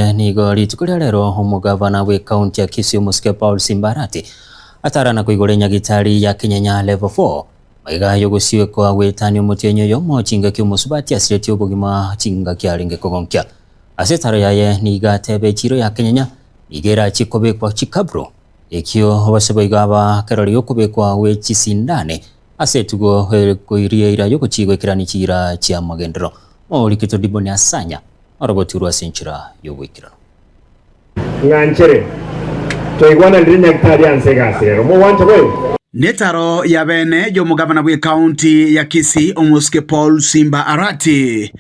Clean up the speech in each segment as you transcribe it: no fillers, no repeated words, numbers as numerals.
Nigo rituko ria rero omogavana bw'ecounty ya Kisii omosike Paul Simba Arati atarana koigora enyagitari ya Kenyenya Level 4 magega y'ogosiekwa goetania omotienyi oyomo chingaki omosubati asiretie obogima chingaki arenge kogonkia. Ase etaro yaye nigo ateba echiro ya Kenyenya nigo erachie kobekwa chikabro ekio gose boigo aba kerori okobekwa gwe chisindane ase etugo ekoiria eira yogochia goikerania chiira chi'amagenderero. Morikito Diboni Asanya orogoturwa ase enchera y'ogoikeranu. Ng'anchere, twaigwananire Nyagitari anse egasi rero. Mogwancha boigo? Netaro ya bene y'omogavana bw'ecounty ya Kisii omosike Paul Simba Arati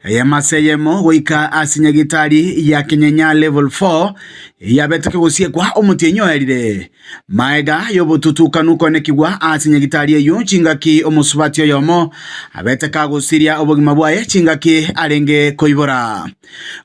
eyemo ase eyemo goika ase nyagitari ya Kenyenya Level 4 eyabete kegosiekwa omotienyi oerire Maega y'obotutukanu koenekigwa ase nyagitari eyio chingaki omosubati oyomo abete kagosiria obogima bwaye chingaki arenge koibora.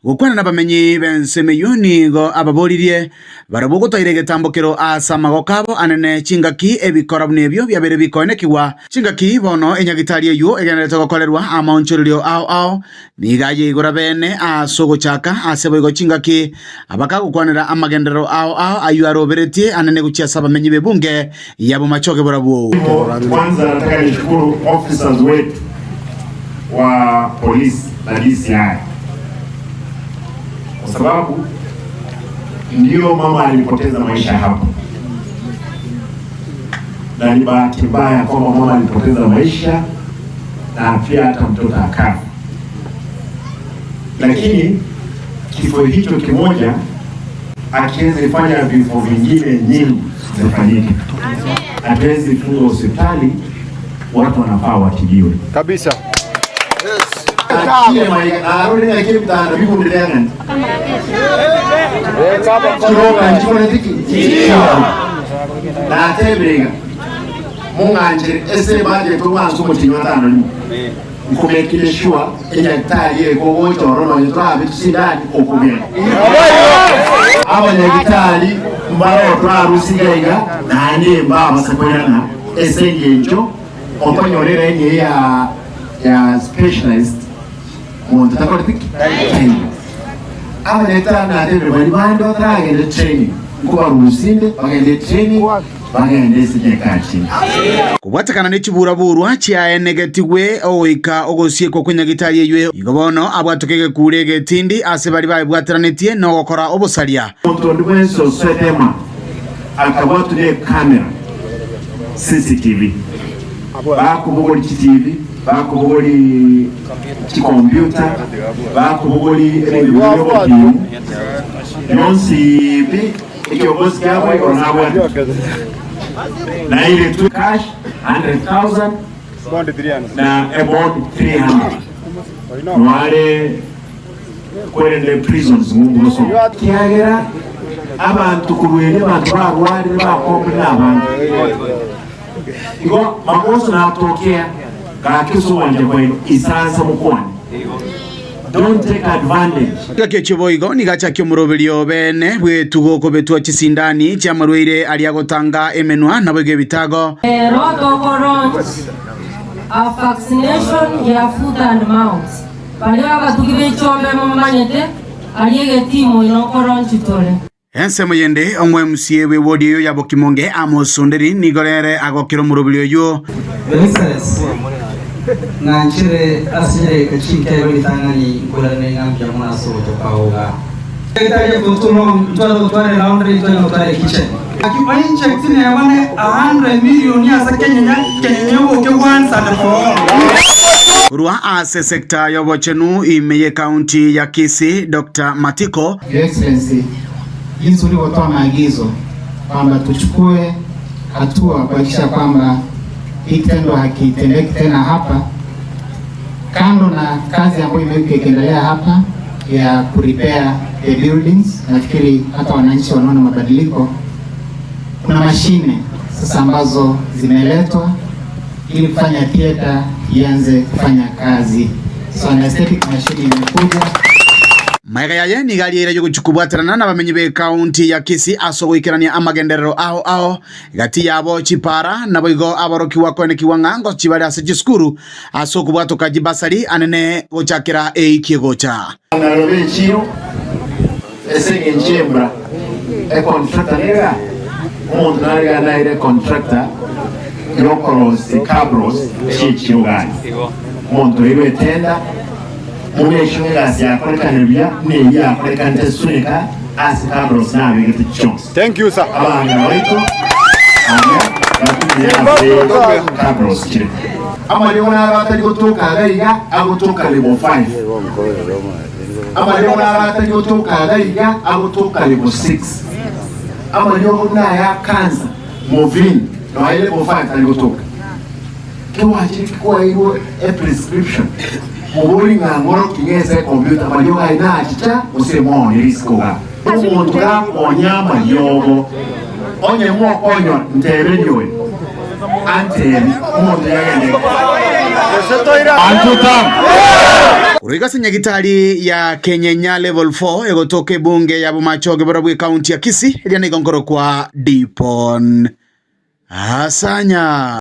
Gokwana nabamenyi b'ensemo eyio nigo ababoririe barabwo gotoira egetambokero ase amagoko abo anene chingaki ebikora buna ebio biabeire bikoenekigwa chingaki bono enyagitari eyio egendererete gokorerwa amaonchorerio ao ao Nigo ayeigora bene ase ogochaka ase boigo chingaki abakagokwanera amagenderero ao ao ayio aroberetie anene gochia ase abamenyi b'ebunge ya bomachoge borabwo. Kwanza nataka nishukuru officers wetu wa polisi na DCI kwa sababu ndio mama alipoteza maisha hapo, na ni bahati mbaya kwamba mama alipoteza maisha na pia hata mtoto akafa, lakini kifo hicho kimoja akiwezi fanya vifo vingine nyingi zifanyike. Hatuwezi funga hospitali, watu wanafaa watibiwe kabisa. Mong'anchere ase ebudget omwanse omotienyi wa tano rimo, nkomekire sure enyagitari eye kogocha ororo nonye torabe tusindani okogenda. Abanyagitari mbaroo torarusie iga iga naende mbabase koirana ase engencho okonyora eraini eye ya ya specialized monto takoreti ki? Taiyo. Abanyagitari natebire baria bande bataragenda training nkobarusia inde bagende training. Bagende ase chikari chinde. Kobwatekana ne chiburaburwa chiaenegetigwe ogoika ogosiekwa kw'enyagitari eyio, igo bono abwatoke egekuro egetindi ase baria baebwateranetie nogokora obosaria. Omonto onde bwensi osoete ema akabwatwa ne camera, CCTV, bakobogori chitivi, bakobogori chikompiuta, bakobogori ebinto biria biobokimu, bionsi pi. Ekiongozi kiabo igoro nabwate nairetwe cash 100,000 na a bond 300 noare kwerende prisons ng'umbu gosoma kiagera abanto korwa erio abanto barwarire bakombire na abange igo magoso natokea gaki ase ogwancha kwaino isansa mokwane don't take advantage. Engaki echio boigo nigo achakia omoroberio beene bw'etugo okobetwa chisindani chi'amarwaire aria agotanga emenwa naboigo ebitago. Rero toko launch a vaccination ya foot and mouth. Baria abatugi be chiombe momanyete aria egetimu ino nko launch tore. Ensemo yende, omwMCA bw'ewodi eyio ya Bokimonge, Amos Onderi, nigo rere agokera omoroberi oyio. Your Excellency, ng'anchere ase chidageka chinkebe ritang'ani nkoirane ng'a mbuya mono ase ogocha kwao igaa. Etari for too long, ntware gotwara elaundry, ntware gotwara ekitchen. Gaki oinject neba ne 100 million ase kenyenya, kenyenya oboke once and for all. Korwa ase sector y'obochenu ime y'ecounty ya Kisii, Doctor Matiko, Your Excellency, jinsi ulivyotoa maagizo kwamba tuchukue hatua kuhakikisha kwamba hii kitendo hakitendeki tena hapa, kando na kazi ambayo imekuwa ikiendelea hapa ya ku repair the buildings, nafikiri hata wananchi wanaona mabadiliko. Kuna mashine sasa ambazo zimeletwa ili kufanya theater ianze kufanya kazi. So anesthetic machine imekuja. Magega yaye nigo arieire yogochia kobwaterana nabamenyi b'ekaunti ya Kisii ase ogoikerania amagenderero ao ao gati yabo chipara naboigo aborokigwa koenekigwa ng'a ngochia bare ase chisukuru ase okobwatoka chibasari anene gochakera eiki egocha. Naro b'echiiro. Ase engencho y'embura, econtractor niga omonto nare naire econtractor yokorosia cabros chi'echiro gani. Omonto oirwe etenda, momake sure egasi yakorekanire buya buna eyio yakorekanete Sunika ase cabros nabegete chionsi. Abang'ina baito aria batumire ase cabros chire. Amariogo naro atari gotoka iga iga agotoka level 5. Amariogo naro atari gotoka iga iga agotoka level 6. Amariogo buna aya cancer, morphine, nonya level 5 tari gotoka. Kewachire kwaeirwe e prescription, mobori ng'a ng'oro ki ng'ese ecomputer amariogo aye nachicha gose mooni risiko iga. Omonto gakonya amariogo, onye mokonywa ntebeni oyo, antebi, omonto yagende. Korwa ase nyagitari ya Kenyenya Level 4 egotoka ebunge ya Bomachoge barabwo ekaunti ya Kisii, eria nigo nkorokwa Dipon Asanya.